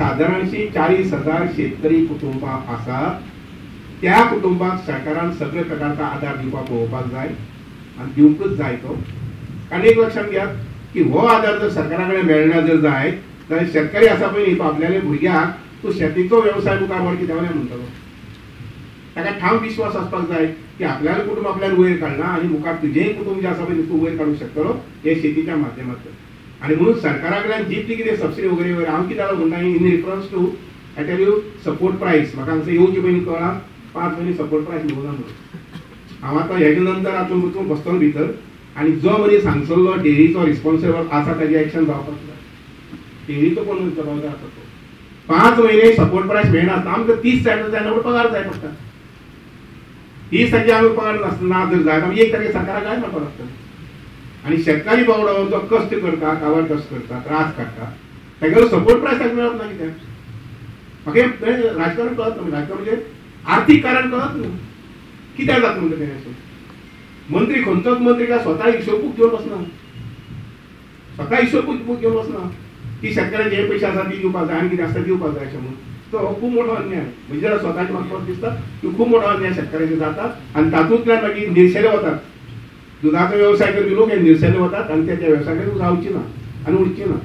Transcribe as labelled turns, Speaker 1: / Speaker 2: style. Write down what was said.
Speaker 1: सादारणशी 40,000 शेतकरी कुटुंबां आसात त्या कुटुंबाक सरकारान सगळे प्रकारचा आदार दिवपाक पळोवपाक जाय आनी दिवंकूच जाय तो. कारण एक लक्षात घेयात की हो आदार जर सरकारा कडेन मेळना जर जायत जाल्यार शेतकरी आसा पळय न्ही तो आपल्याले भुरग्याक तूं शेतीचो वेवसाय मुखार व्हर कित्याक म्हणटलो. ताका ठाम विश्वास आसपाक जाय की आपल्याले कुटुंब आपल्यान वयर काडला आनी मुखार तुजेंय कुटुंब जें आसा पळय तूं वयर काडूंक शकतलो हे शेतीच्या माध्यमांतल्यान. आनी म्हणून सरकारा कडल्यान जितली कितें सबसिडी वगैरे वगैरे हांव कितें म्हणटा in reference to I tell you support price म्हाका हांगसर येवचे पयलीं कळ्ळां 5 म्हयने सपोर्ट प्रायस मेळूंक ना म्हणून. हांव आतां हेजे नंतर आतां वचून बसतलो भितर आनी जो मनीस हांगसरलो डेरीचो रिस्पॉन्सिबल आसा ताजें एक्शन जावपाक जाय. डेरीचो कोण जबाबदार आसा तो 5 म्हयने सपोर्ट प्रायस मेळना आमकां 30 तारखे जायना म्हणून पगार जाय पडटा. 30 तारखे आमकां पगार ना जर जाय आमी 1 तारखे सरकाराक काय म्हणपाक लागतलें. आनी शेतकारी बावडो जो कश्ट करता काबार कश्ट करता त्रास काडटा तागेलो सपोर्ट प्रायस ताका मेळप ना कित्याक. म्हाका हें राजकारण कळत ना, राजकारण म्हणजे आर्थीक कारण कळत न्हू कित्याक जाता म्हणटा तें. अशें मंत्री खंयचोच मंत्री काय स्वता हिशोब बूक घेवन बसना, स्वता हिशोब बूक घेवन बसना की शेतकऱ्यांचे हे पयशे आसा ती दिवपाक जाय आनी कितें आसता दिवपाक जाय अशें म्हणून. तो हो खूब मोठो अन्याय म्हणजे जाल्यार स्वताचे म्हाका दिसता की खूब मोठो अन्याय शेतकऱ्यांचे जाता आनी तातूंतल्यान मागीर निर्शेले वतात. दुदाचो वेवसाय करपी लोक हे निर्शेले वतात आनी त्या वेवसाय कडेन रावची ना आनी उरची ना.